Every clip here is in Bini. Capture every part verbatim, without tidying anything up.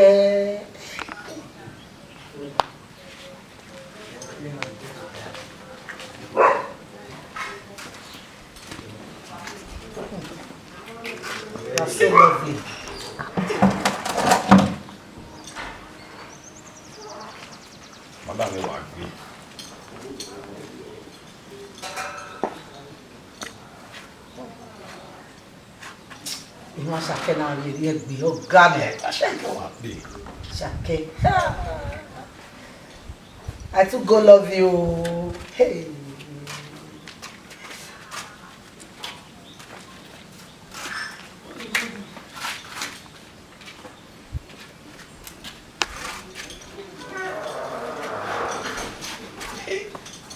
Eh, that's so lovely. Madam, ẹ wa gbe. Inú Asake na rhie rhie gbe ọga nẹ. Asake wa gbe. Asake. I too go love you. Hey.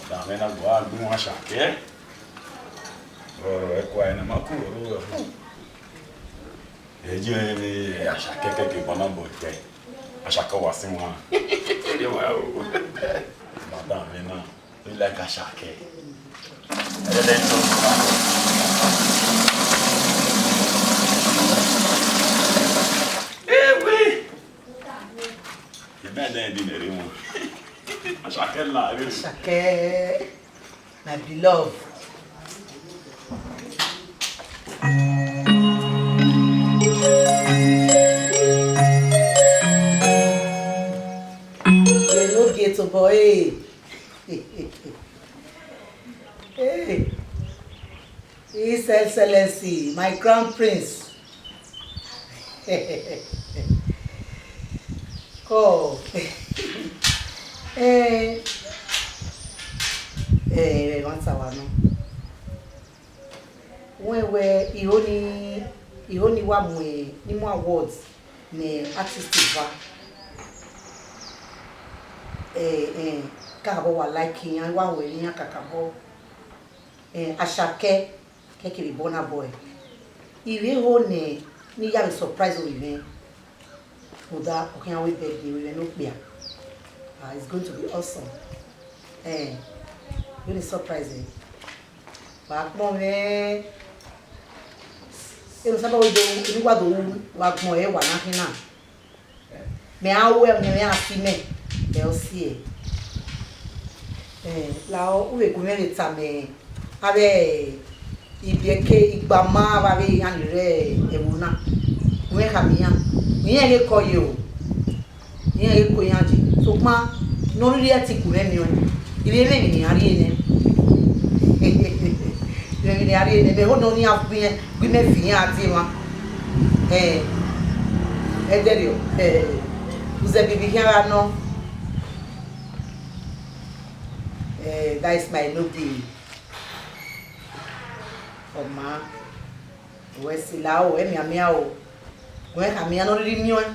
Ọdamwẹ na gua gbe wọn Asake. Ọ, ẹkua ẹre ne ma ku oro. Ẹ jẹ Asake kẹkẹ Burna Boy kẹ. Asake wa sin wan. Ẹ wa o. Ọdamwẹ na. We like Asake. Ẹ lẹ tọ. Ewe. Ebe ẹdẹ ẹdin ẹre wọn. Asake la ẹre. Asake, my beloved. You no get to boy. Hey. His Excellency, my Crown Prince. Kọ. Eh, eh, ẹmwata wa nọ. Wẹ wẹ, iho ni, iho ni wa mu, ni mu awards ne artist eva. Eh, eh, kakabọ wa like iran, wa wẹ iran kakabọ. Eh, Asake, kẹkẹ vbe Burna Boy. I vbe ho nẹ, ne I ya vbe surprise ovbi mwẹ. Rhunmwuda ọ khian wẹ birthday vbe mwẹ ne okpia. Ah, it's going to be awesome. Eh, vbene surprise, eh. Wa kpọnmwẹ. Enu saba we do, enu wa do ru, wa gbọn ẹre wa na khin na. Mẹ a ru ẹmwẹ mwẹ a si mẹ, mẹ ọ si ẹe. Eh, lahọ, u vbe gu mwẹ vbe tama avbe ibiẹke igbama avbe avbe iran ni rre ẹvbo na. U mwẹ khama iran, iran ghe kọ ye o, iran ghe kọ iran je. Sokpan ne ọ rhirhi ẹtin gu mwẹ miẹn ọẹn, I vbe mwẹ emwi ne iran rhie nẹ. I vbe mwẹ emwi ne iran rhie nẹ, mẹ ho ne ọ nian gbe iran, gu mẹ fi iran a die emwa. Eh, ẹdẹrriọ, eh, uzẹbibi khian gha nọ. Eh, that is my nobi. Ọ ma, wẹ sila o, wẹ mianmian o, wẹ khama iran ne ọ rhirhi miẹn ọẹn.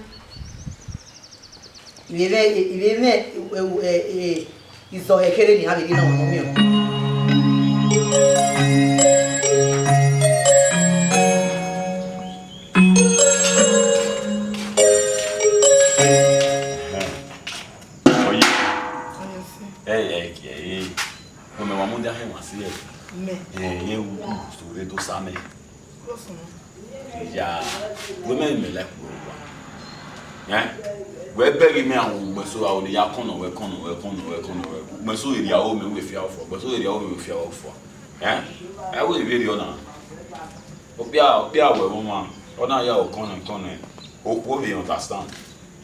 I vbe mwẹ, I vbe mwẹ, eh, eh, izọhọ kherhe ne iran vbe rhie ne ọmwa ne ọ miẹn ọẹn. Oye. Ẹ, ẹ, ẹ, ẹ, mẹ wa mudia hẹ wa si ẹ. Mẹ. Ẹ, ẹ, u, u, sẹ vbe do sa mẹ. Iya, wẹ mẹ, mẹ like wẹ wa. Eh? Wẹ bẹghe mẹ, a wu mẹ so, a wu ne ya kọnọ wẹ, kọnọ wẹ, kọnọ wẹ, kọnọ wẹ. Mẹ so area o mẹ, wẹ fia ofo. Mẹ so area o mẹ, wẹ fia ofo. Eh? Ẹ wẹ vbe rriọ na. Okpia, okpia wẹ vbe ọmwa, ọ na ya okọnọ, kọnọ. Okhuo vbe understand.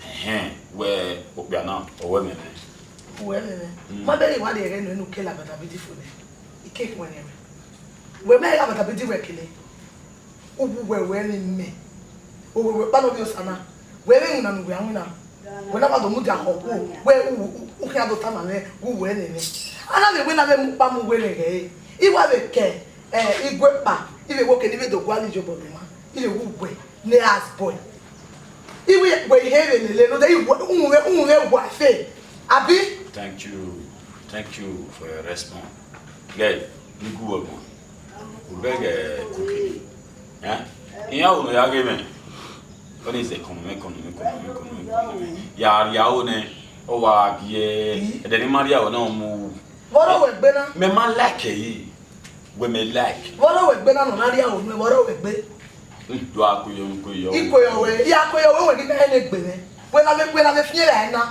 Ẹhẹn, wẹ okpia na, ọ wẹ mẹ mẹ. Wẹ mẹ mẹ. Mm. Ma bẹghe wa rhie ẹghẹ nọ, enu kele agbada bidi fo nẹ. I ke khuẹn nẹ mẹ. Wẹ mẹ agbada bidi wẹ kele. Uwu wẹ wẹ ne mẹ. Owẹ wẹ kpa nọ vbe osa na. Wẹ vbe winna ne uwẹ a winna. Wẹ na ma do mudia khọ khuo. Wẹ u, u, u khian do tama mwẹ, uwu wẹ ne mẹ. A na vbe wẹ na vbe mu kpa mu wẹ ne ghẹ. I wa vbe kẹ, eh, iguekpa. I vbe wo kele, I vbe do gualọ iyobọ mẹ ma. I vbe wu wẹ ne house boy. I vbe wẹ ihe vbe lele, no, that you, u vbe, u vbe wa fe. Abi? Thank you. Thank you for your response. Girl, ni gu wẹ gbọn. U bẹghe cooking. Eh? Iran wo ne ya ghe mwẹ. Ọni zẹ kọnọ mwẹ, kọnọ mwẹ, kọnọ mwẹ, kọnọ mwẹ, kọnọ mwẹ. Ya rria aro nẹ, ọ wa gie, ẹdẹ ne ima rria aro na, ọ mu. Vbọrọ wẹ gbe na? Mẹ ma like ẹre. Wẹ mẹ like. Vbọrọ wẹ gbe na nọ na rria aro nuẹn, vbọrọ wẹ gbe? Do a ku yọ, ku yọ. I ku yọ wẹ, I ya ku yọ wẹ, wẹ ghi na ẹne gbe mwẹ. Wẹ na vbe, wẹ na vbe fiẹn rae na.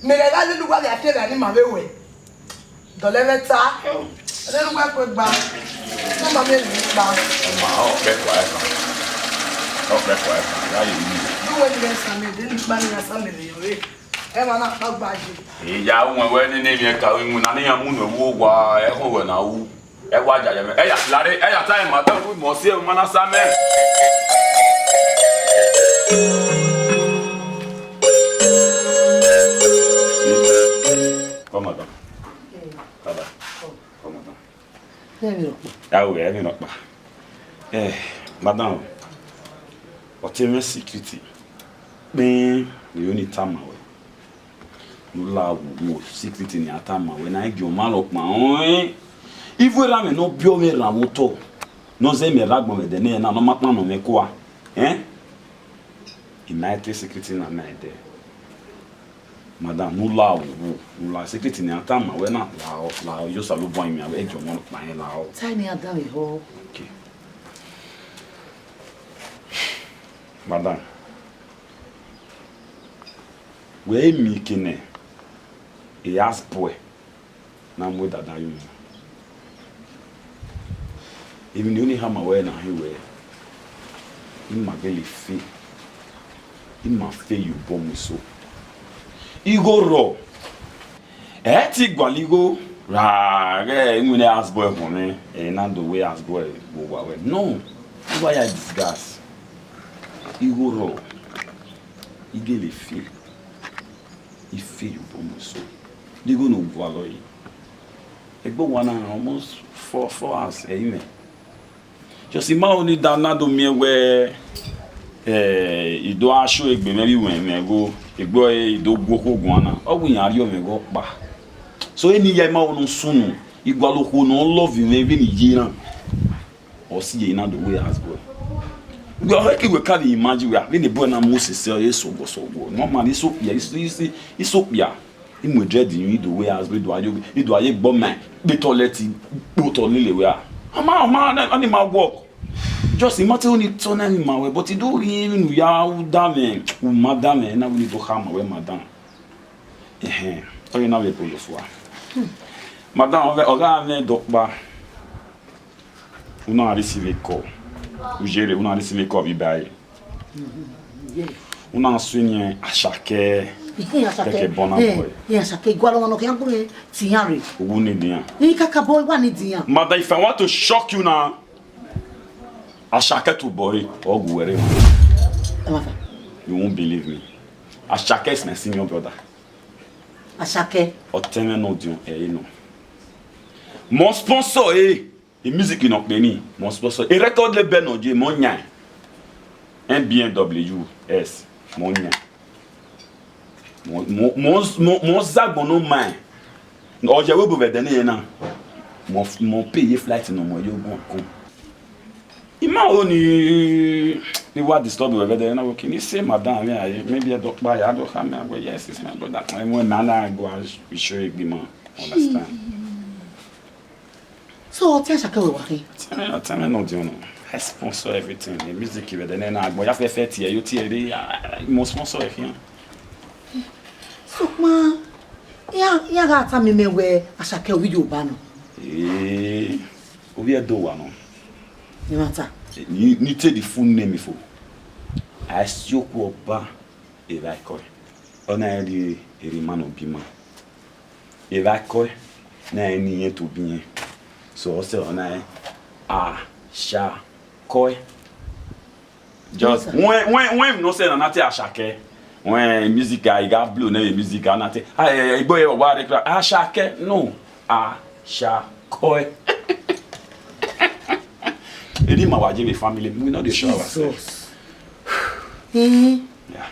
Mẹ ghẹ gha lele uwa vbe a fiẹn rae ne ima vbe ruẹ. Dọlọ ẹmwata. Ẹdẹ ne uwa kue gba. Ne ma miẹn emwi kpa. Ọ ma, ọ kpẹkua ẹkan. Ọ kpẹkua ẹkan, ya ye yi. Ne uwẹ ni ghẹ sa mẹ, de ne ikpa ni gha sa mẹ vbe yọ re. Ẹmwẹ na kpa gba yi. Iya, uwẹ wẹ nene emwi ẹka vbe iwinna ne iran mu ne owa, ẹkhọ wẹ na ru. Ẹ wa ya yẹ mẹ. Ẹ ya lare, ẹ ya ta ẹmwẹ, ta ẹmwẹ, mẹ ọ si ẹmwẹ na sa mẹ. Come on, madam. Come on, madam. Ẹ vbe rọkpa. Ya wẹ, ẹ vbe rọkpa. Eh, madam, ọ te mwẹ secret kpẹn, ne I ru ni tama wẹ. Ne u la wo, wo secret ne a tama wẹ na, I gie ọmwa rhọkpa ọnrẹn. Ive erha mwẹ ne ọ biẹ mwẹ rhan vbe otọ, ne ọ zẹ mẹ rre agbọn vbe ẹdẹ nẹ na, ne ọ ma kpan nọ mwẹ kua. Ẹn? I ma te secret na ma ẹdẹ. Madam, ne u la wo, wo, ne u la secret ne a tama wẹ na, lahọ, lahọ, yo Osanobua rinmwian wẹ, ẹ gie ọmwa rhọkpa ọnrẹn lahọ. Ta ne a danmwehọ. Okay. Madam, wẹ i miẹn eke nẹ, e house boy na mu dada ye unu. Emwi ne I ru ni khama wẹ na hin wẹ, ima gele fe, ima fe ye obọ mu eso. Igho rrọọ, ẹ i te gualọ igho ra ghẹ iwinna house boy họn mwẹ, ẹ i na do wẹ house boy vbe owa wẹ. No, uwa ya disgrace. Igho rrọọ, I gele fe, I fe ye obọ mu eso. Igho ne ọ gualọ yi. Egbe owa na almost four, four hours ẹ i mwẹ. Just ima ọnii da na do miẹn wẹ, eh, I do a show egbe mwẹ vbe iwẹn mwẹ igho, egbe ọre I do gu okhuo guan na, ọ wẹ iran rhie mwẹ igho ọkpa. So, eni ya ima ọnii sunu, I gualọ okhuo ne ọ love mwẹ vbene I ye na, ọ si ye na do wẹ house boy. Wẹ ọ ke wẹ ka vbe imagine wẹ, vbene boy na mu sese ọre sọguọ sọguọ, normally, I so okpia, I so, I so, I so okpia. I mu dread yin, I do wẹ house boy, I do a ye, I do a ye egbe ọmwa kpe toilet, kpe otọ lele wẹ a. Ọ ma, ọ ma, ọ ni ma work. Just I ma te ru ni tọ na ni ma wẹ, but I do rhie emwi ne u ya ru da mwẹ, u ma da mwẹ, na wẹ ne I do khama wẹ, madam. Ẹhẹn, ọ ghi na vbe bolo fua. Madam, ọ gha, ọ gha mwẹ dọkpa. U na receive call. U yerre, u na receive call vbe iba ẹre. U na sunu Asake. Asake. Kẹkẹ Burna Boy. Asake, I gualọ ọmwa ne ọ khian gbe te iran rre. U need iran. I kakabọ, I wa need iran. Madam, if I want to shock you now, Asake tobọ ẹre, ọ gu uwẹ rre. Ẹ ma fa. You won't believe me. Asake is my senior brother. Asake. Ọtẹn mwẹ ne ọ diọn ẹre nọ. Mọ sponsor ẹre. E music ne ọ kpe ni, mọ sponsor. E record label ne ọ ye, mọ yan. N B M W S, mọ yan. Mọ, mọ, mọ, mọ, mọ zagbọn ne ọ ma. Ọ ye vbe obọ vbe ẹdẹ ne na. Mọ, mọ pay ye flight ne mọ ye ogun akon. I ma ro ni, ni wa disturb vbe ẹdẹ na, okay, ni say madam, yeah, maybe ẹ dọkpa ya, do khama wẹ, yes, it's my brother. Ẹmwẹ na na go and show egbe ma. Understand? So, ọtẹn Asake wẹ wa khin? Ọtẹn mwẹ, ọtẹn mwẹ ne ọ diọn nọ. I sponsor everything. The music vbe ẹdẹ ne na agbọn, ya fẹfẹ tie, yo tie re, I must sponsor ẹ khian. Sokpan, iran, iran gha tama mẹ wẹ Asake ovbi Yoruba nọ. Ee, ovbi Ẹdo wa nọ. Ni ma ta. Ni, ni take the full name fo. A si okhuo ọba Evbakọe. Ọ na rhie erha ima ne ọ biẹ ima. Evbakọe na rẹn ne irẹn tobọ irẹn. So, ọ sẹ ọ na rẹn Asakọe. Just, wẹ, wẹ, wẹ emwi ne ọ sẹ na na te Asake. Wẹ music a, I gha blow nẹ vbe music a na te. Ah, eh, igbo ye wa re kra. Asake, no. Asakọe. Erha ima wa ye vbe family, we no dey show ourselves. Jesus. Eh. Yeah.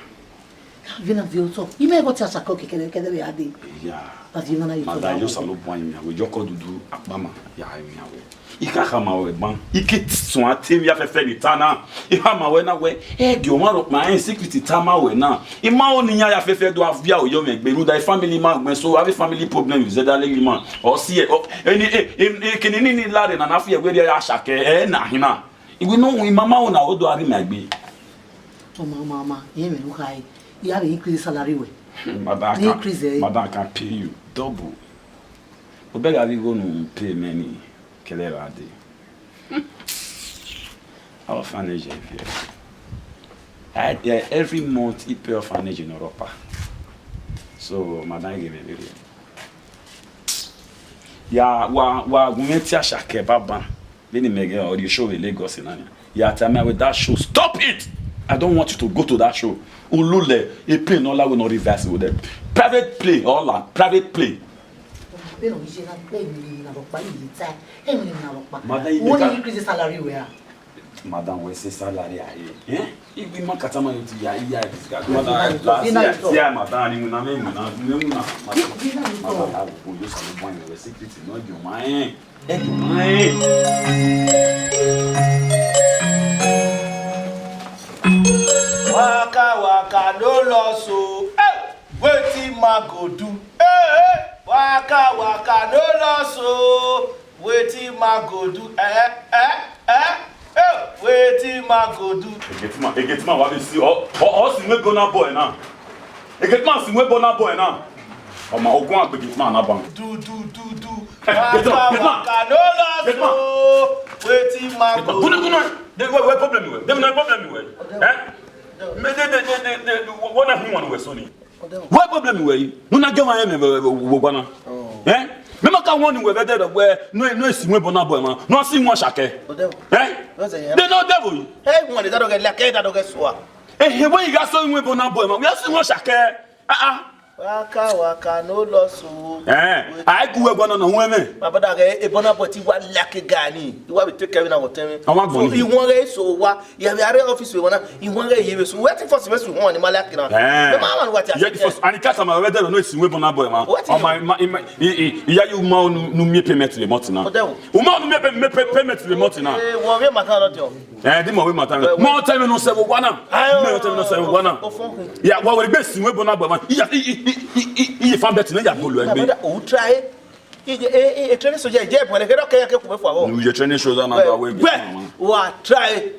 Vbene a viọ otọ, I ma gha tie Asake oke kẹdẹkẹdẹ vbe a dee. Yeah. Ba viọ na ye otọ. Madam, yo Osanobua rinmwian wẹ, yo kọ dudu akpama ya rinmwian wẹ. I ka khama wẹ ban, I ke suẹn te emwi ya fẹfẹ ni ta na. I khama wẹ na wẹ, ẹ gie ọmwa rhọkpa rẹn secret tama wẹ na. I ma ro ne iran ya fẹfẹ do a via oyọ mwẹ egbe, rhunmwuda family ma gbẹn, so avbe family problem is that lady man. Ọ si ẹ, ọ, eni, e, e, e, kene ni ni lare na na fi ẹwẹ rhie Asake, ẹ na hin na. I wẹ no, I ma ma ro na ro do a rhie ima egbe. Ọma, ọma, ọma, irẹn mwẹ ne u kha re. Ya vbe increase salary wẹ. Madam, I Ni can, increase ẹ. Madam, I can pay you double. Obẹ gha vbe igho ne u pay mẹ ni kẹlẹ ra dee. Orphanage ẹ viẹ. I, eh, every month I pay orphanage ne Ọrọkpa. So, madam, I give me very. Ya, wa, wa gu mwẹ tie Asake banban. Vbene imẹ ghẹ ọ rrie show vbe Lagos na nia. Ya tell me with that show. Stop it! I don't want you to go to that show. Ulule, e play ne ọ la wẹ ne ọ reverse with them. Private play, ọ la, private play. Vbene ọ ye na, emwi ne emwi na rhọkpa, I ye ta, emwi ne emwi na rhọkpa. Madam, you Wo ni make a increase salary wẹ a? Madam, wẹ sẹ salary a ye? Eh? Igbi ma kata ma yo ti ya, iya this guy. Madam, Madam, la, Madam, see, see, madam, ni wina me, wina, me wina. Madam, Madam, Madam, I will put you some point. The secret is not your mind. Waka waka no loss o. Hey! Wetin man go do? Hey! Waka waka no loss o. Wetin man go do? Eh, eh, eh, eh. Wetin man go do? Egetima, egetima wa be si ọ, ọ, ọ si nwe Burna Boy na. Egetima si nwe Burna Boy na. Ọma, ogun agbe egetima na ban. Du, du, du, du. Eh, get up, get up. Waka, waka, no loss, get up. Oh. Wetin man go do? Gunu, gunu. De, what, what problem you have? Dem no problem you have. Eh? Me, de, de, de, de, de, what na who one we so ni? What problem you have? No na get one me we, we, we, we, na. Oh. Eh? Me ma ka one we, we, de, we, no, no, si nwe Burna Boy, man. No, si nwe Asake. Odeo. Eh? What's the, they no devil. Hey, one, that don't get like, that don't get so. Eh, hey, when you got so nwe Burna Boy, man. We are si nwe Asake. Ah, ah. Waka waka no loss o. Eh, I go we Burna na who me. My brother, eh, eh, Burna Boy ti wa like guy ni. I wa be take care na hotel me. I want money. So, I want get so wa. Ya be are office we wanna. I want get you so. Wetin for semester one ni ma like na. Eh. The man want what. Yeah, the first, and the customer we there no si nwe Burna Boy, man. What? Oh, my, my, my, I, I, I, yeah, you man no, no me payment the month now. Hotel. Woman no me pay, me pay payment the month now. Eh, wo we ma ka lo. Eh, the more we matter. Well, well. More time no se wo wa na. Ayo. More time no se wo wa na. Ofo. Ya, wa we gbe si nwe Burna Boy, man. Iya, i, i, i, i, i, i, fan bet na ya bolo egbe. Brother, o try. I, e, e, e, training soldier, je, bro, le, ke do ke, ke ku me fo abo. Nu ye training soldier na. Well, do we gbe, well, man. Wa try.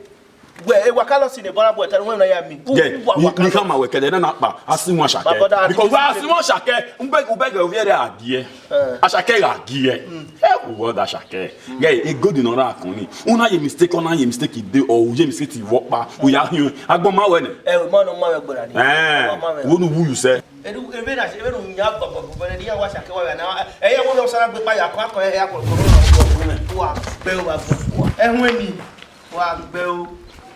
We, e, wa ka lo si ne Burna Boy, ta, we na ya mi. U, yeah, u, wa, ni, wa ka ni lo. Kama we kede na na pa, a si nwe Asake. Brother, because wa si nwe Asake, u be, u be ge ovie re a die. Eh. Asake gha gie. Mm. Eh, u wọ da Asake. Mm. Yeah, e good no ra kun ni. Una ye mistake, una ye mistake de, or u ye mistake ti vọ kpa. U ya hiọn. Agbọn ma wẹ nẹ. Eh, ma no ma wẹ gbera ni. Eh. Ma wẹ. Wo nu wu yu sẹ. Eru, ebe na, ebe nu nya gbọgbọgbọ ne ya wa Asake wa na. Eh, ya wo lo sara gbe pa ya ko akọ, eh, ya ko. Wa, be wa. Eh, wẹ ni. Wa gbe o.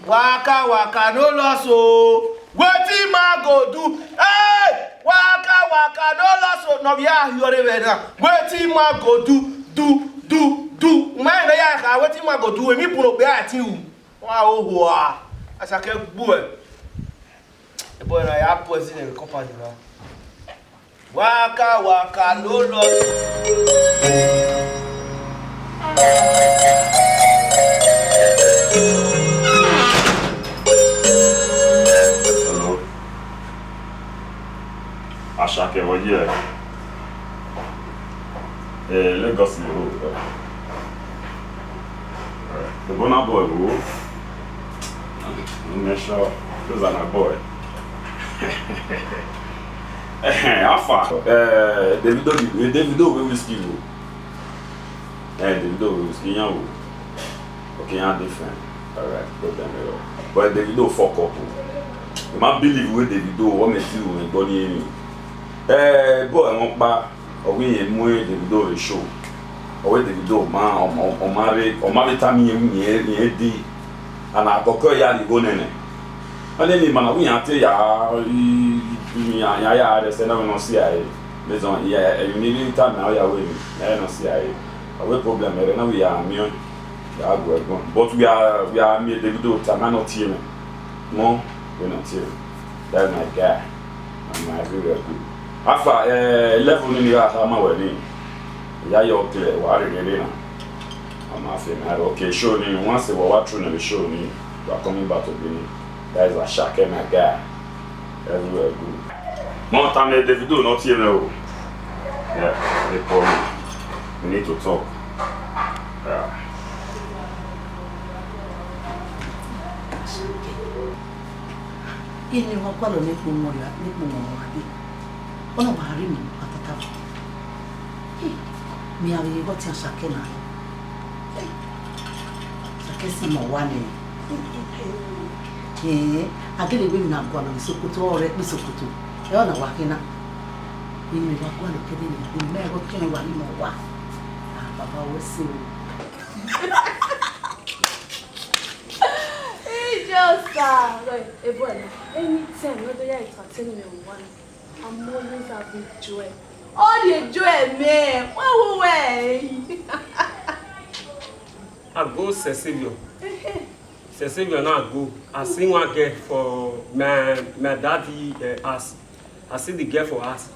Waka waka no loss o. Wetin man go do? Hey! Waka waka no loss o. No be a hiọ re vbe na. Wetin man go do? Do, do, do. Ma ne ya kha, wetin man go do? Emi bu no gbe ati u. Wa o hua. Asake gbu ẹ. E boy na ya poison e company na. Waka waka no loss. Hello. Asake, where you at? Eh, Lagos, you. Eh, the Burna Boy, bro. Make sure those are my boy. Eh, how far? Eh, Davido, Davido, we Wizkid, bro. Eh, Davido, we Wizkid, yeah, bro. Okay, yeah, different. All right, problem at all. But Davido fuck up, bro. You might believe with Davido, what makes you, body, eh, boy, I want back. Ọ wẹ irẹn mu Davido vbe show. Ọ wẹ Davido ma, ọ ma, ọ ma rre, ọ ma vbe tama irẹn, irẹn, irẹn dee. And akọkọ ya rhie igho nene. Ọnii ma na wẹ iran te ya, i, i, iran, iran ya rre ẹsẹ na vbe ne ọ si a re. Mezọn, emwi ne I rhie tama ọ ya wẹ emwi, iran ya ne ọ si a re. Ọ wẹ problem ẹre na wẹ ya miẹn. Ya gu ẹre guan. But we are, we are me Davido tama ne ọ tie mwẹ. Mọ, wẹ ne ọ tie mwẹ. That's my guy. And my everywhere good. Afa, eh, level ni ni gha kha ma wẹ ni. Ya yọ clear, wa rhe rhe na. Ama fe na, okay, show ni, once wa wa true na show ni, you are coming back to Benin. That is Asake, my guy. Everywhere good. Mọ tama Davido ne ọ tie mwẹ o. Yeah, they call me. We need to talk. Yeah. Ine wa gualọ ne ekpo mọ rria, ne ekpo mọ rria dee. Ọna wa rhie unu kpatata. Hey, mẹ a vbe ye vbe ọtian Asake na rre. Hey, Asake si mẹ owa nẹ. Hey, a gele vbe na gualọ vbe Sokoto, ọ rre ẹkpo Sokoto. Ẹ ọna wa khin na. Ine wa gualọ kẹdẹ ne mẹ ẹghẹ ọtian wa rhie mẹ owa. Ah, baba wẹ sẹ o. Ijosa. Ebo ẹre, anytime ne ọ do ya entertain me one, I'm always having joy. All the joy, man. Why, why, why? I go Cecilio. Cecilio now I go. I see one girl for my, my daddy, uh, house. I see the girl for house.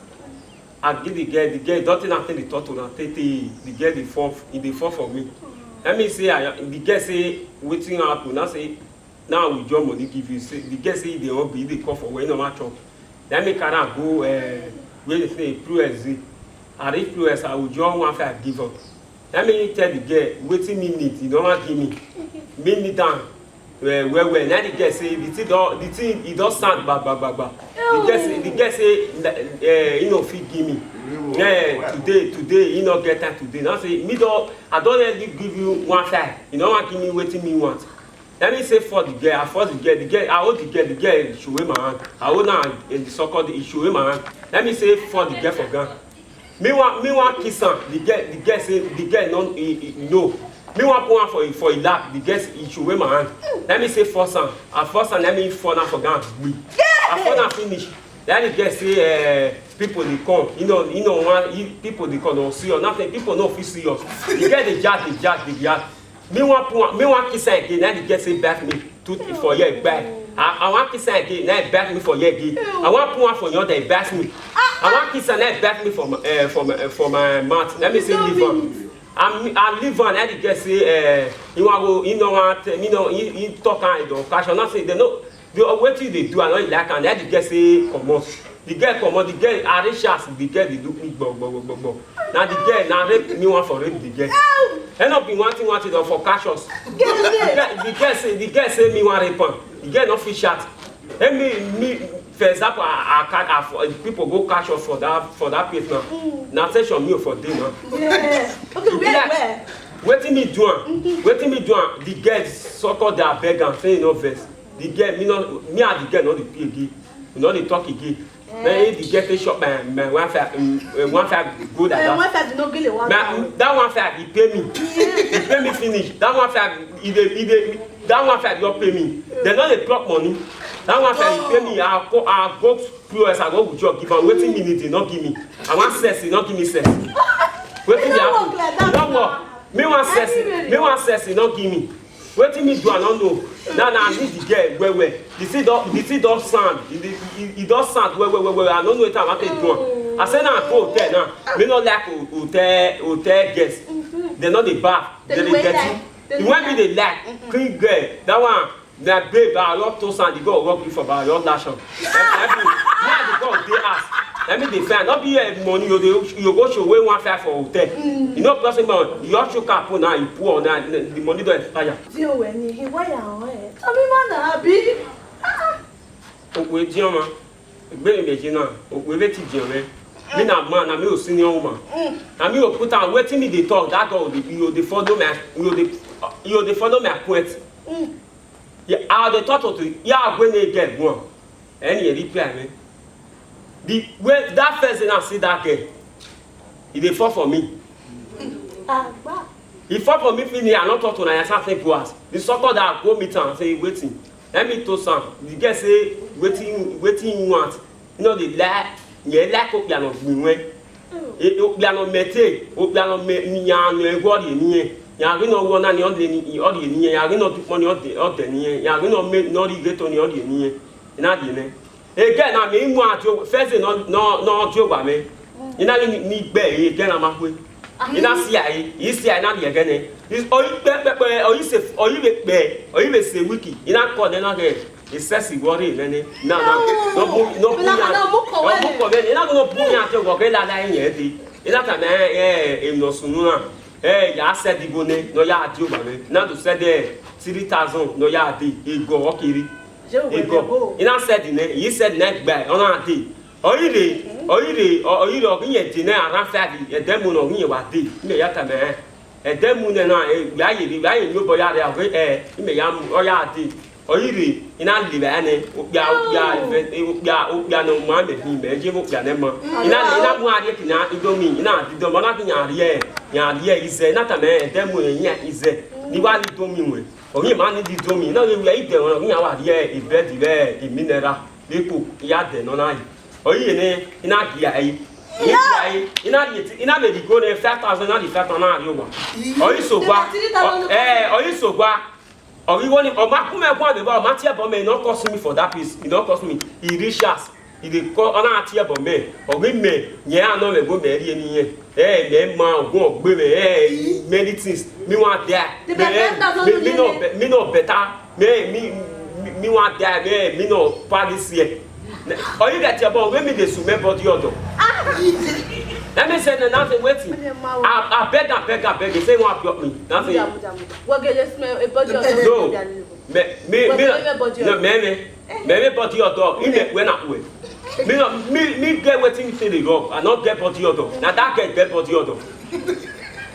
I give the girl, the girl don't think nothing dey talk to am, tey tey, the girl dey fall, e dey fall for me. Let me say, I, the girl say, wetin happen? I say, now we draw money give you. Say, the girl say, e dey hungry, e dey call for where e no wan chop. Let me carry am go, uh, where they say, P O S dey. I reach P O S, I will draw one five give am. Let me tell the girl, wetin me need, e no wan give me. Me need am. Well, well, well. Now the girl say, the thing don, the thing, e don sound gba, gba, gba, gba. The girl say, the girl say, na, eh, e no fit give me. Eh, today, today, e no get time today. Now say, me don, I don already give you one five. E no wan give me wetin me want. Let me say for the girl, I force the girl, the girl, I hold the girl, the girl, she wear my hand. I hold am, eh, the sucker, the, she wear my hand. Let me say for the girl for ground. Me wan, me wan kiss am. The girl, the girl say, the girl no, he, he, no. Me wan put am for, for him lap. The girl say, he should wear my hand. Let me say force am. I force am, let me fall down for ground. Gbe. I fall down finish. Then the girl say, eh, people dey come. You know, you know, one, you, people dey come, no see us. Nothing, people no fit see us. The girl dey jack, dey jack, dey jack. Me wan put am, me wan kiss am again. Then the girl say, back me. Two, for here, back. I, I wan kiss am again. Now he back me for here again. I wan put am for your, then he back me. I wan kiss am, now he back me for my, eh, for my, eh, for my mouth. Let me say, leave am. I, I leave am. Now the girl say, eh, he wan go, he no wan tell me, no, he, he talk am, he don catch am. Now say, they no, the, wetin you dey do, I no like am. Now the girl say, comot. The girl comot, the girl, I reach house, the girl dey do me gbọ, gbọ, gbọ, gbọ, gbọ. Na the girl, na rape me wan for rape the girl. End up in one thing, one thing, don for catch us. The girl, the girl say, the girl say me wan rape am. The girl no fit shout. Hey, me, me, for example, I, I, catch, I, for, people go catch us for that, for that place now. Na session me for dey now. Yeah. Okay, where, where? Wetin me do am? Wetin me do am? The girl suck up, dey beg am, say e no vex. The girl, me no, me and the girl no dey play again. We no dey talk again. Then he dey get a shop, my, my one five, um, uh, one five go like that. One five no gele one. My, that one five, he pay me. He pay me finish. That one five, he dey, he dey, that one five, he just pay me. They no dey drop money. That one five, he pay me. I go, I go P O S, I go withdraw, give am wetin me need, he no give me. I wan sex, he no give me sex. Wetin dey happen? E no work. Me wan sex, me wan sex, he no give me. Wetin me do, I no know. Now, now, I need the girl well, well. The thing don, the thing don sound. E, e, e, e don sound well, well, well, well. I no know wetin I wan take do am. I say, now, I go hotel now. Me no like ho-, hotel, hotel guest. They no dey baff. They dey dirty. The one me dey like, clean girl. That one, na babe, I love to sound. The girl work for, I love lash on. Every, now the girl dey ask. Let me dey find. No be, eh, money you dey, you go show wey one five for hotel. You know, person man, you show cap now, you poor now, the money don expire. Di owe ni, he wire on, eh. Tell me, man, abi. Ah. Okwe dion ma. Egbe mi je na. Okwe be ti dion me. Me na man, na me o senior woman. Na me o put am, wetin me dey talk, that girl, you dey follow me, you dey, you dey follow me, I quit. Yeah, I dey talk to you. Yeah, I go need get one. Any reply me. The way that first thing I see that girl, e dey fall for me. Agba. E fall for me finish, I no talk to una, I start think go house. The sucker that go meet am say, wetin? Let me to some. The girl say, wetin, wetin you want? You know, dey lie. Yeah, like okpia no gbin wen. E, okpia no mete, okpia no me, ni ya no e wori ni yen. Ya ghi no wo na ni o de ni, o de ni yen. Ya ghi no du kpọn ni o de, o de ni yen. Ya ghi no me, no ri ghe to ni o de ni yen. Ina di ne. Ege na mi mu adio, first day no, no, no dio wa me. Ina ni, ni gbe ege na ma kue. Ina si ae, i si ae na di ege ne. Is, o i pe, pe, pe, o i se, o i be pe, o i be se wiki. Ina ko ne na ge. Isesi wọrre nene. Na, na. No bu, no bu ya. No bu ko we. Ina no bu ya te wo ke la la yin edi. Ina ka na, eh, eh, no sunu na. Eh, ya se di go ne, no ya di o ba me. Na do se de three thousand, no ya di. E go o kiri. Egọ, I na send nẹ, I send nẹ gba, ọ na dee. Ọ i rre, ọ i rre, ọ i rre, ọ ghi yẹn dee nẹ around five, ẹdẹ mu ne ọ ghi yẹn wa dee. Imẹ ya tama ẹn. Ẹdẹ mu nẹ na, eh, wẹ a ye, wẹ a ye yin obọ ya rre, ọ ghe, eh, imẹ ya mu, ọ ya dee. Ọ i rre, I na le vbe nẹ, okpia, okpia, okpia, okpia ne ọ ma mẹ hin, mẹ je vbe okpia nẹ ma. I na, I na mu a rrie kina Indomie, I na di Indomie, ọ na ghi yan rrie, yan rrie izẹ, I na tama ẹn, ẹdẹ mu ne iran izẹ, ne I wa la Indomie ruẹn. Ọ ghi ma ni di Indomie, I na ghi wẹ idẹ ruẹn, ọ ghi yan wa rrie bread vbe mineral, vbe eko, I ya dẹ nọ na yi. Ọ i ye nẹ, I na gia ẹre. I gia ẹre, I na rhie, I na vbe rhie igho nẹ five thousand, I na rhie five thousand na rrie owa. Ọ i sẹ owa, ọ, eh, ọ i sẹ owa. Ọ ghi wẹ ni, ọ ma ku mẹ guan vbe evba, ọ ma tie ẹbọ mẹ, e no cost me for that place, e no cost me. I rich as, I dey call, ọ na tie ẹbọ mẹ, ọ ghi mẹ, yẹn a nọ mẹ gbe mẹ rhie ni yẹn. Eh, mẹ ma, ogun ọgbe mẹ, eh, many things. Me wan die. Mẹ, me, me no be-, me no better. Me, me, me, me wan die, me, me no pass this year. Ọ ghi ghẹ tie ẹbọ, ọ ghi me dey sue mẹ body ọdọ. Let me say nothing, wetin? I, I beg am, beg am, beg am, say he wan block me. Nothing. Mudia, mudia, mudia. Wẹ gele smell a body ọdọ. No. Me, me, me, no, me, me, me, me body ọdọ, I mẹ wẹ na wẹ. Me no, me, me get wetin me take dey rub, I no get body ọdọ. Na that girl get body ọdọ.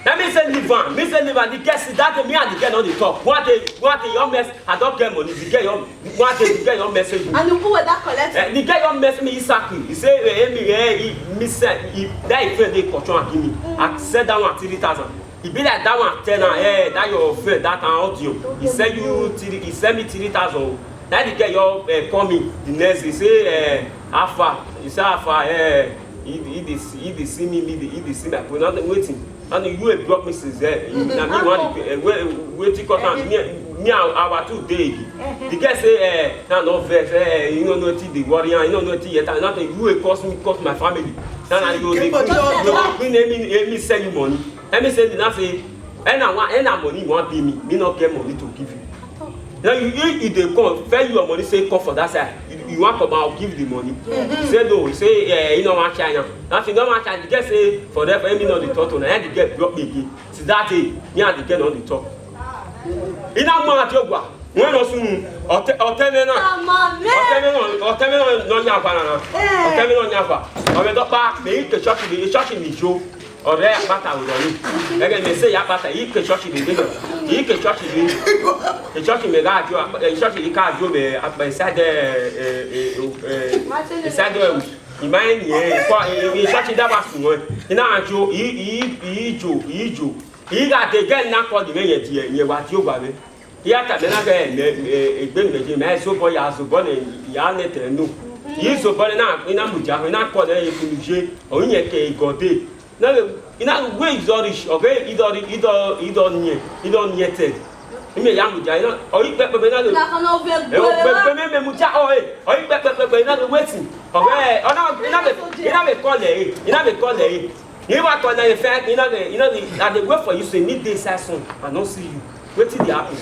Let me say leave am, me say leave am, the girl see that day, me and the girl no dey talk. One day, one day, your mess, I don get money, the girl, your, one day, the girl, your message me. And you go with that collect? Eh, the girl, your message me, exactly. He say, eh, eh, me, eh, he, me say, he, that friend dey control and give me. I send that one three thousand. E be like that one tell am, eh, that your friend, that an audio. He send you three, he send me three thousand. Now the girl, your, eh, call me the next day, say, eh, how far? He say, how far? Eh, he, he dey see, he dey see me, me dey, he dey see my phone. Now wetin? And you a block me since then. Na me wan, eh, wait, wetin cause am? Me, me, our two day. The girl say, eh, na no vex, eh, you no know wetin dey worry am, you no know wetin yet. Nothing, you a cause me, cause my family. Now, now you dey, you dey bring me, me send you money. Let me say, na say, any one, any money you wan pay me, me no get money to give you. Now you, you, you dey come, fair your money, say come for that side. You, you wan come out, give the money. He say no, he say, eh, he no wan try now. Now if he no wan try, the girl say, for that, for me no dey talk to, na the girl block me again. Since that day, me and the girl no dey talk. I na mu ati ogua. Wẹ nọ sunu, ọtẹ, ọtẹ mwẹ na, ọtẹ mwẹ na, ọtẹ mwẹ na, nọ yan afa na na. Ọtẹ mwẹ nọ yan afa. Ọ vbe dọkpa, mẹ i ke church ni, church ni yo. Ọrẹ akpata wẹ ni. Ẹghẹ mẹ sẹ ya akpata, i ke church ni de. I ke church ni. E church mẹ gha jo, e church i ka jo vbe akpa side, eh, eh, eh, side, eh, I ma ni, eh, kwa, eh, church da ba sun, eh. I na jo, i, i, i jo, i jo. I gha de gẹ na kọ di mwẹ yẹn die, yẹn wa die owa mwẹ. I ya tama ẹn na ghe mẹ, eh, egbe mẹ je, mẹ zobọ ya zobọ nẹ, ya nẹ te no. I zobọ nẹ na, I na mudia, I na kọ nẹ ye kunu je, ọ i yẹn ke igọ de. Na ghe, I na ghe wẹ izọ rich, ọ ghe idọ ri-, idọ, idọ niẹn, idọ niẹn te. I mẹ ya mudia, I na, ọ i kpẹkpẹ, I na ghe, na kọ nọ vẹ ẹ, ọ kpẹkpẹ mẹ, mẹ mudia, ọ, ẹ, ọ i kpẹkpẹkpẹ, I na ghe wetin. Ọ ghe, ọ na, I na ghe, I na ghe call ẹ, I na ghe call ẹ. He wa call na, in fact, you know the, you know the, I dey wait for you, say me dey inside sun, I no see you. Wetin dey happen?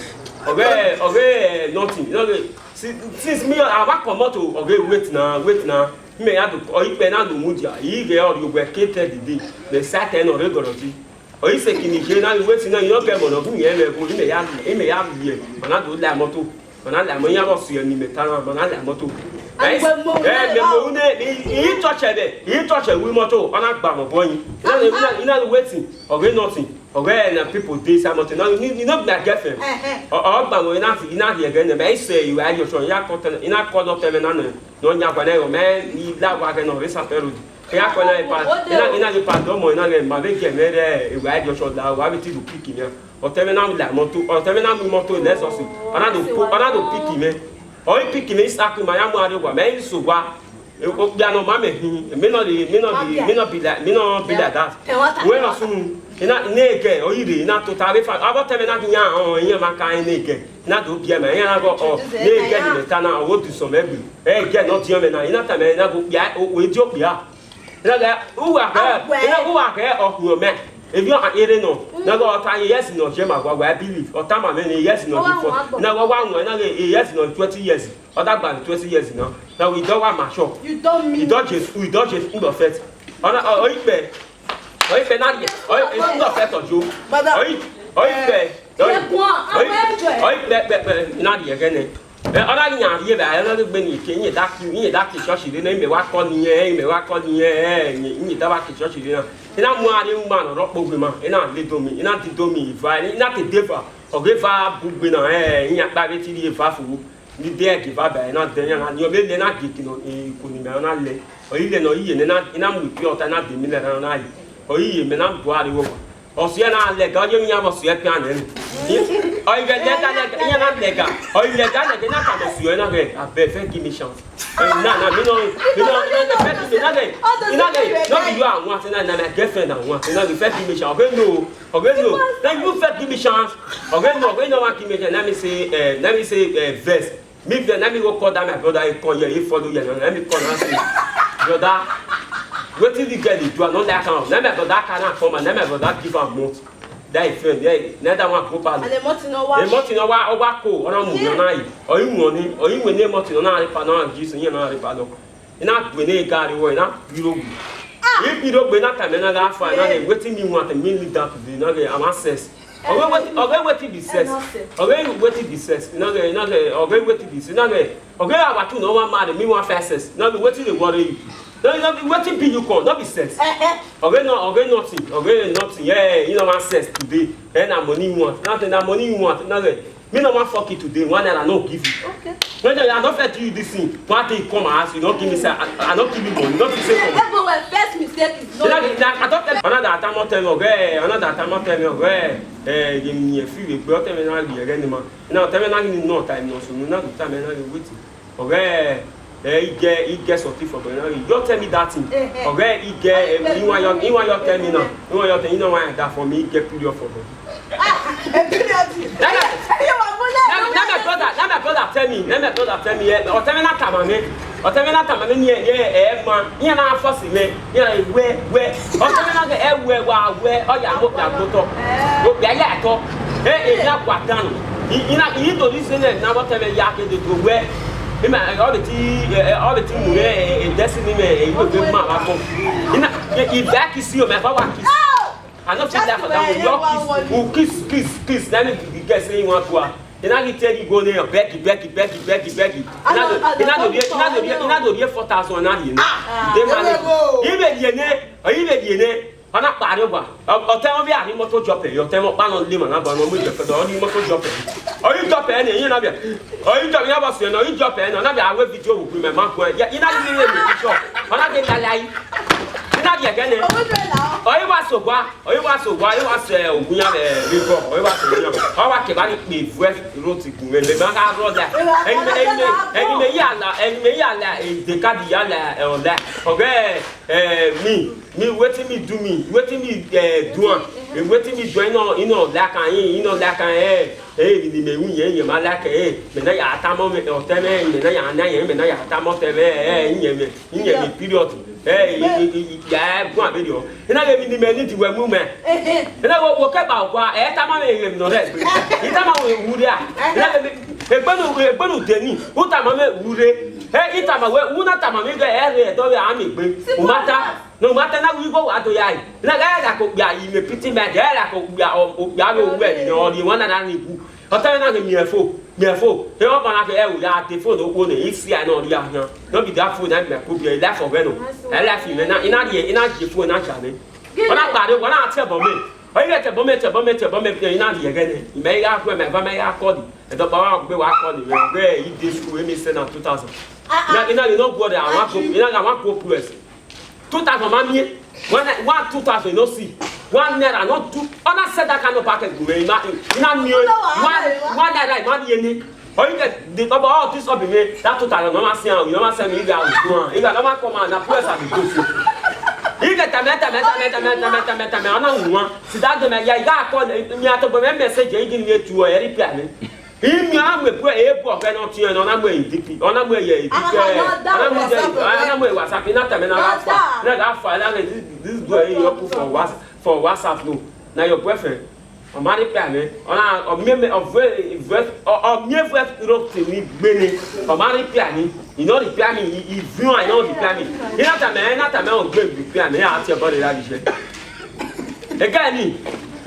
Ọ ghe, ọ ghe, eh, nothing. You know the, si-, since me, I wan comot o, ọ ghe wait na, wait na. Me ya do, ọ i kpẹ na do mudia. I ghe ọ ri ogbe ke te dede. Me sa te no re gọrọ ti. Ọ i sẹ kini je na, wetin na, you no get money, gu yẹn vbe ẹvbo, me ya, me ya ye. Ma na do la moto. Ma na la mo, iran vbe ọ si ẹre ni mẹ ta na, ma na la moto. And we mo, eh, me mo ne, i, i touch ẹre, i touch ẹre wi moto, ọ na gba mọ bọ yin. I na, I na, I na wetin, ọ ghe nothing, ọ ghe na people dey inside moto, na, ni, ni no be my girlfriend. Ọ, ọ gba mọ, I na, I na rhie ẹghẹ nẹ, but I say, you are your son, I na call them, I na call up them, na, no, no, nya gba na, yo, man, I la wa ghe no, re sa pe road. I na call na, I pa, I na, I na ghe pa do mo, I na ghe ma vbe ghe mẹ rẹ, you are your son, la, wa vbe ti do pick him. Ọtẹn mwẹ na mu la moto, ọtẹn mwẹ na mu moto Lexus. Ọ na do po, ọ na do pick mẹ. Ọ i pick mẹ, I sa ku ma ya mu arre owa, mẹ i so owa. Okpia ne ọ ma mẹ hin, mẹ nọ rre, mẹ nọ rre, mẹ nọ be like, mẹ nọ be like that. Wẹ nọ sunu, I na, ne gẹ, ọ i rre, I na tota avbe fa, avbe ọtẹn mwẹ na ghi yan, ọ, iran ma ka ne gẹ. I na do biẹ mẹ, iran na gọ, ọ, ne gẹ ni mẹ ta na, ọ wo du sọn mẹ gbe. Ẹ gẹ ne ọ diọn mẹ na, I na ta mẹ, I na go kpia, o, o di okpia. Na gha, uwa khẹ, na uwa khẹ ọkhuọnmwẹ. Evbi ọkhan kherhe nọ, na gha ọta ye yes nọ je ma wa wa believe. Ọta ma mwẹ ne yes nọ je fọ. Na gha wa wọn, na gha yes nọ twenty years. Ọ da gba twenty years na. Na we don wa ma sure. You don't mean. You don je, you don je in the first. Ọna, ọ, ọ ikpe. Ọ ikpe na ye. Ọ ikpe in the first of you. Ọ i, ọ ikpe. Ọ i, ọ ikpe, kpe, kpe, na ye gene. Ẹ, ọ na ghi yan rhie vbe a, ẹ na ghi gbe ne ike, iye da ke, iye da ke church rre na, imẹ wa kọ ne irẹn, imẹ wa kọ ne irẹn, ẹ, iye, iye da wa ke church rre na. I na mu aro ima ne ọ rọ kpogbe ima, I na le do mi, I na di do mi eva, I na te de eva, ọ ghe eva bu gbe na, ẹ, iyan kpa vbe te rhie eva fo. Ni de ẹge eva ba, I na dẹ iran na, ni ọ vbe lẹ na gie ike nọ, iko ni mẹ na lẹ. Ọ i lẹ ne ọ i ye ne I na, I na mu ike ọta, I na de mi lẹ na na yi. Ọ i ye mẹ na gua rre vbọ. Ọ si ẹre na lẹga, ọ ye emwi iran vbe ọ si ẹre pian nẹ. Ọ i ghẹ lẹga lẹga, iran na lẹga. Ọ i lẹga lẹga, I na tama ọ si ẹre na ghẹ, abeg, first give me chance. Ẹ, na, na, mi nọ, mi nọ, mi nọ, first give me, na ghẹ, I na ghẹ, no be you I want, na, na my girlfriend I want, na ghẹ, first give me chance. Ọ ghe no, ọ ghe no. Then you first give me chance. Ọ ghe no, ọ ghe no, wa give me chance. Let me say, eh, let me say, eh, verse. Me vex, na me go call that my brother, he come here, he follow here, na me call na say, "Brother, wetin this girl dey do? I no like am." Na my brother carry am come, and na my brother give am malt. That his friend, yeah, na that one go palace. And the malt no wa. The malt no wa, ọ wa ko, ọ na mu, yeah, na yi. Ọ i won ni, ọ i won ni malt no na re pa na juice, iye na re pa do. I na gue ne gari wo, I na biro gbe. Ah! I biro gbe na tama na ga fa, na, yeah, say, "Wetin me want, me need that today, na say, I want sex." Ọ ghe wetin, ọ ghe wetin be sex? Ẹ, no sex. Ọ ghe wetin be sex? Na say, na say, ọ ghe wetin be sex? Na say, ọ ghe a wa two na wa marry, me want first sex. Na say, wetin dey worry you? Na say, wetin be you come? No be sex. Eh, eh. Ọ ghe no, ọ ghe nothing, ọ ghe nothing. Yeah, you no want sex today. Eh, na money you want. Na say, na money you want. Na say, me no want fuck you today. One naira no give you. Okay. When I don't fit do you this thing, one day you come and ask, you don't give me, say, I, I don't give you money, not to say money. Everyone, first mistake is no. Then I, I, I don't tell another time, tell me, okay, another time, tell me, okay, eh, give me a few weeks, but tell me now, you again, man. Now, tell me now, you know, time, no, so, no, time, now, you waiting. Okay, eh, you get, you get something for me, now, you don't tell me that thing. Eh, eh. Okay, you get, eh, you want your, you want your tell me now. You want your tell, you know why that for me, you get period for me. Ah, period. Na my, na my, na my brother, na my brother tell me, na my brother tell me, eh, ọ tama mwẹ na tama mwẹ, ọ tama mwẹ na tama mwẹ ni, eh, eh, ma, iran na force mwẹ, iran wẹ, wẹ. Ọ tama mwẹ na ghe, eh, wẹ, wa wẹ, ọ ya mo, ya mo tọ. Mo bia ya tọ. Eh, eh, ya kwa dan. I, I na, I do this thing na, ọ tama mwẹ ya ke de do wẹ. I ma, eh, ọ be ti, eh, eh, ọ be ti mu, eh, eh, destiny mwẹ, eh, I do be ma wa ko. I na, eh, if I kiss you, my power kiss. I no fit laugh for that one. Your kiss, oh, kiss, kiss, kiss. Let me get say you want to. Then I tell you go there, beg, beg, beg, beg, beg. I know, I know, I know, I know, four thousand na ye. Ah, dey man. Even ye ne, even ye ne. Ọ na pariwo gba. Ọ tẹ wọn vbe a ni motor jump, ọ tẹ wọn kpa nọ le ma na ba nọ mu jump, ọ ni motor jump. Ọ yi jump ne, iye na bia. Ọ yi jump, ya ba sẹ nọ, ọ yi jump nọ, na bia wẹ video wo gbe mẹ ma gun. Ya, I na ni ye video. Ọ na de lala yi. I na di ẹgẹ nẹ. Ọ yi wa so gua, ọ yi wa so gua, ọ yi wa sẹ ogun ya vbe vbe bọ, ọ yi wa so ogun ya vbe. Ọ wa ke ba ni kpe vuẹ ro ti gun vbe, mẹ ma gha rọ da. Ẹni mẹ, ẹni mẹ, ẹni mẹ ya la, ẹni mẹ ya la, eh, de ka di ya la, eh, ọ la. Ọ ghe, eh, me, me, wetin me do me, wetin me, eh, do am, eh, wetin me do am, I no, I no like am, I no like am, eh, eh, ni me wu yẹn, yẹn ma like, eh, mẹ na ya tama mwẹ, ọ tama mwẹ, mẹ na ya na yẹn, mẹ na ya tama ọ tama mwẹ, eh, yẹn mẹ. Iye ni period. Eh, i, i, i, i, ya gun aberi o. I na ghe emwi ni mẹ ni di wẹ mu mẹ. I na ghe wo kẹba ọgua, ẹ tama mwẹ emwi nọ rẹ egbe. I tama mwẹ wu rria. I na ghe emwi, egbenu, egbenu de ni, u tama mwẹ wu rre. Eh, I tama wẹ, u na tama mwẹ ghe ẹ rre ẹdọ vbe a miẹn egbe. U ma ta, ne u ma ta na wi igho wa do ya yi. I na ghe ẹ gha ko kpia, I mẹ pity mẹ, ẹ gha ko kpia, ọ, okpia vbe owẹ ni ọ rrie wan na na ni wu. Ọ tama mwẹ na ghe miẹn fo, miẹn fo. Ẹ, ọ ma na ghe, ẹ, u ya te fo ne okhuo nẹ, I si a nọ rria khian. No be that phone na mẹ ko biẹ, life ọghẹ nọ. Ẹ life mẹ na, I na rhie, I na rhie phone na cha mwẹ. Ọ na kpa rre, ọ na tie ẹbọ mẹ. Ọ i ghẹ tie ẹbọ mẹ, tie ẹbọ mẹ, tie ẹbọ mẹ, I na rhie ẹghẹ nẹ. Imẹ i gha khuẹ, mẹ eva mẹ i gha call. Ẹdọkpa wa gbe wa call mwẹ, wẹ I de school, emi send am two thousand. Ah, ah. I na, I na, I no go there, I wan go, I na, I wan go plus. Two thousand ma miẹn. One, one two thousand no see. One naira no do. Ọ na sẹ that kind of package gu mwẹ, I na, I na miẹn. One, one naira, I ma miẹn ni. Ọ i ghẹ, the, about all this up in me, that two thousand no ma see am, no ma send me, I gha do am. I gha no ma come out, na press am go so. I ghẹ tama, tama, tama, ọ na wan. See that day, I gha call, mi a to gbe message, I give me to, eh, reply me. Imi a mu ebu, ebu ọghẹ ne ọ tiẹn nọ, ọ na mu D P, ọ na mu ye D P, ah, eh, no, that ọ na mu ye, WhatsApp, eh, ọ na mu ye WhatsApp, I na tama mwẹ na gha fa, WhatsApp. Na gha fa, na ghe this, this boy, he open for Whats-, for WhatsApp, no. Na your boyfriend. Ọ ma reply mwẹ. Ọ na, ọ miẹn mẹ, ọ vẹ, vẹ, ọ, ọ miẹn vẹ ro te ni gbe ni. Ọ ma reply me. He no reply me, he, he view, he no reply me. I na tama mwẹ, I na tama mwẹ, ọ gbe reply mwẹ, a tie body that is. Ẹgẹ ni,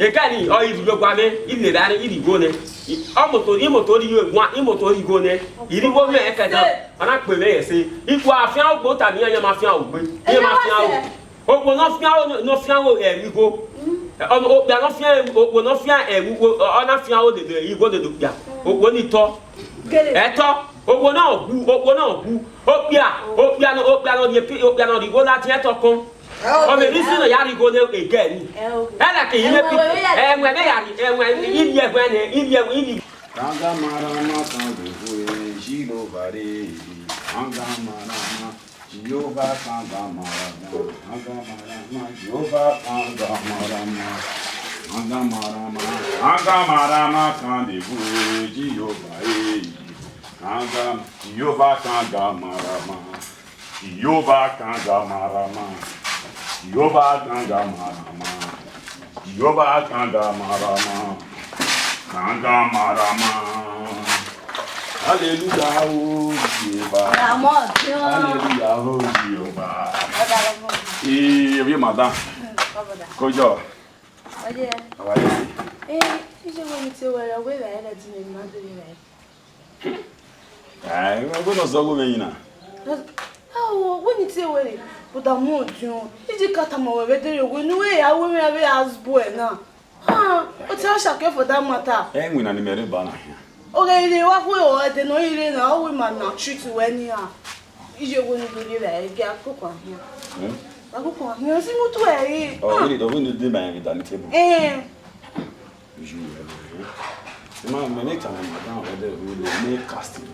Ekẹni, ọ i rhie ogua mwẹ, I lele ẹre, I rhie igho nẹ. I, ọ moto, I moto rhie egua, I moto rhie igho nẹ. I rhie igho mwẹ ẹkẹdan, ọ na kpe mwẹ ẹse. I kua fian ogbe ota ne iran ya ma fian ogbe. Iran ma fian ogbe. Okhuo ne ọ fian, ne ọ fian ẹvbo igho. Ọ, okpia ne ọ fian, okhuo ne ọ fian ẹvbo, ọ na fian odede, igho odede okpia. Okhuo ni tọ. Ẹtọ, okhuo na gu, okhuo na gu. Okpia, okpia nọ, okpia nọ rhie pi, okpia nọ rhie igho ladian ẹtọ kọn. Ọ vbe rhie isi nọ ya rhie igho ne egẹ ni. Ẹna ke ine pi, ẹwẹn ne ya rhie, ẹwẹn, I rhie ẹwẹn nẹ, I rhie ẹwẹn, I rhie. Kangamarama kan vbe vwe Jihova re, kangamarama, Jihova kangamarama, kangamarama, Jihova kangamarama, kangamarama, kangamarama kan vbe vwe Jihova re, kanga, Jihova kangamarama, Jihova kangamarama, Jihova kangamarama. Jihova kangamarama, kangamarama. Hallelujah, oh Jihova. Ramọ diọn. Hallelujah, oh Jihova. Ọdọ ọmọ. Ee, ovie madam. Ọbọda. Kojọ. Ọdẹ. Àwa lè ṣe. Ee, iṣẹ́ wo ni ti wẹrẹ wẹrẹ ẹ lẹ́dí mi máa bẹ̀rẹ̀ rẹ̀? Ai, wẹ nọ zọ ọghe mwẹ yin na. Awo, wẹ ni tie wẹ re, but amọ diọn. Iji ka tama wẹ vbe dere wẹ ne uwẹ ya wẹ mwẹ avbe house boy na. Ah, o te ọshake for that matter. Ẹ winna ne imẹ rre ba na khian. Oghe ire wa khuẹ ẹdẹ ne ọ rre na, ọ wẹ ma na treat wẹ nian. Iye wo ni do rre ra, ẹ gia koko ahian. Hmm? Wa koko ahian, si mu tu ẹ re. Oh, we need, we need to do my with the table. Eh. You, eh, ma, ma make time, madam, whether we dey make casting.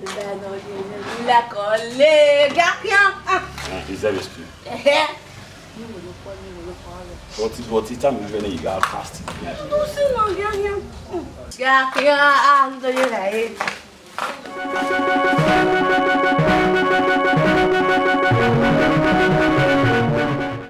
Lakole, gakia. Ah, is that a spoon? Eh. But, but it time we gonna you got casting. Yeah. Tu si no, gakia. Gakia, ah, ndo ye la e.